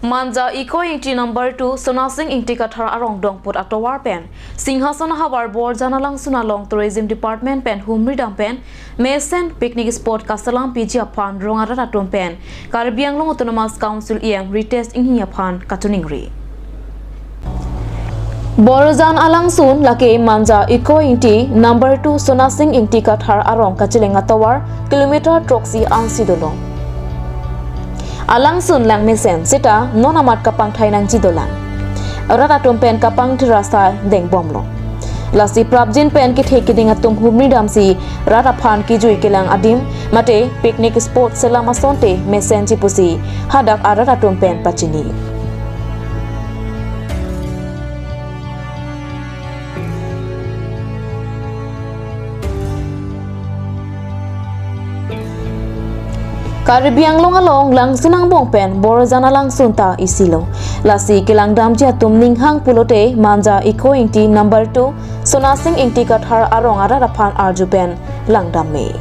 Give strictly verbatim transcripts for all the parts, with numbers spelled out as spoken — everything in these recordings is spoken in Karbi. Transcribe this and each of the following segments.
Manja Iko Ingti number two Sonasing Ingti Kathar arong dongput atovar pen Singhason ahavar Borjan alangsun along Tourism Department pen humri dam pen mesen picnic spot kaselam piji aphan rong arat atum pen Karbi Anglong Autonomous Council E M Ritesh Enghi aphan kachiningri. Borjan alangsun lake Manja Iko Ingti number two Sonasing Ingti Kathar arong kacheleng atovar kilometer throksi ansi dolo. Alangsun lang mesen seta non amat kapangthai nangji dolang. Rat atum pen kapangthir asai dengbomlo. Lasi prapjin pen kethe keding atum humri damsi rat aphan kejui kelang adim mate picnic spot selam asonte mesenji pusi hadak arat atum pen pachini. Karbi Anglong along langsun angbong pen Borjan alangsun ta isilo. Lasi kelangdamji atum ninghang pulote Manja Iko Ingti number two Sonasing Ingti Kathar arong arat aphan arju pen langdam me.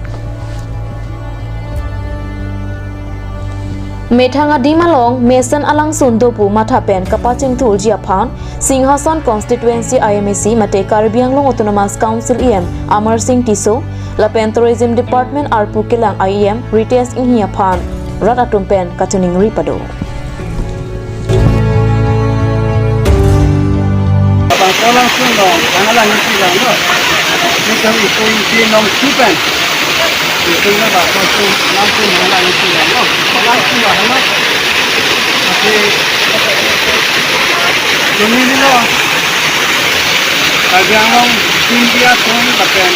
Methang adim along mesen alangsun dopu matha pen kapachingthurji aphan Singhason Constituency I M A C mate Karbi Anglong Autonomous Council E M Amar Sing Tisso lapen Tourism Department arpu kelang I E M Ritesh Enghi aphan rat atum pen kachiningri pado. Abang ko langsung dong, ang alang isi lang lo. Ini kami isi isi nong sipan. Isi na ba langsung langsung ang alang isi lang lo. Langsung lah, ano? Tapi ini ni lo. Karbi Anglong India song lapen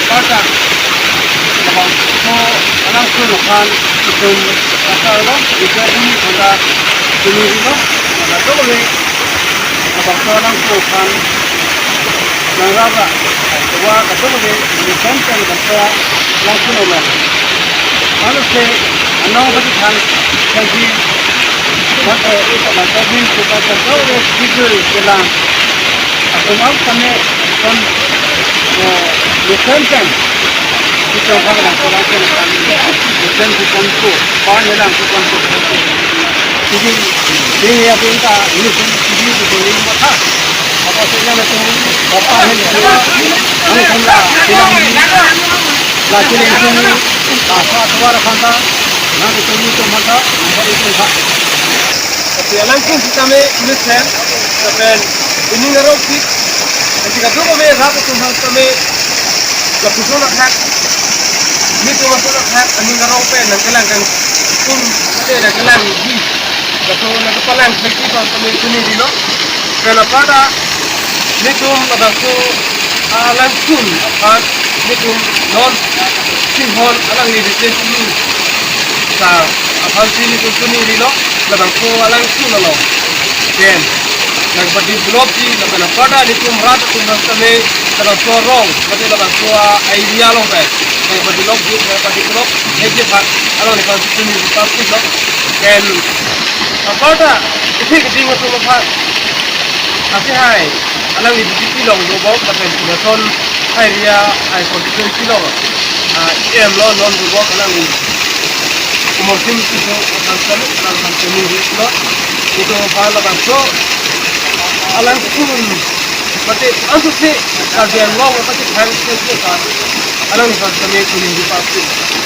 kata. Abang ko langsung kan itum kata lo. Isi ini kata ini ni lo. Kata lo. Labangso alangsun aphan nangrap ra, wa kacholo ke, ni kan kan labangso alangsun along. Lalu si, anong pati than, kaji, mate, labangso bin suka kacholo ke, kikir kelang. Atum am kami kon, eh, ni kan kan. Kita orang orang orang kan, ni kan kita tu, banyak orang kita tu. Jadi, ini ya, ini kan, ini, ini, ini, ini, apa sih yang itu? Apa yang itu? Ini kan lah, bilang ini. Lah, sini, sini. Lah, sa, tua, ada kanta. Nah, itu, itu, mata. Nah, itu, itu. Tapi alangsun sitame, ini sen. Tapi, ini ngarau sih. Nanti kadu kami, rap itu, sitame. Lapuson akhak. Ini tuh masuk akhak. Ini ngarau pen, nangkelang kan. Pun, ada, nangkelang. Laso nangkepalang thekji abang kami chinirilo. Pen apar ta nelitum labangso alangsun aphan nelitum non Singhon alangli Ritesh Enghi sir aphansi nelitum chinirilo labangso alangsun along. Pen nangpadevelopji lapen apar ta nelitum rat atum aphan kami labangso arong mate labangso a-area along pen nangpadevelopji, nangpadevelop thekji aphan alangliphan chiniri papulo. Pen apar ta, isi keding atum aphan. Asi hai, alangli B J P along dobom, lapen Singhason hai area, hai constituency along, ah, E M lo non dobom, alangli. Umor sim itu, akan selalu, akan selalu, lo. Itu aphan labangso, alangsun, mate, ansu si, Karbi Anglong, mate, than, alangliphan kami chiniri papulo.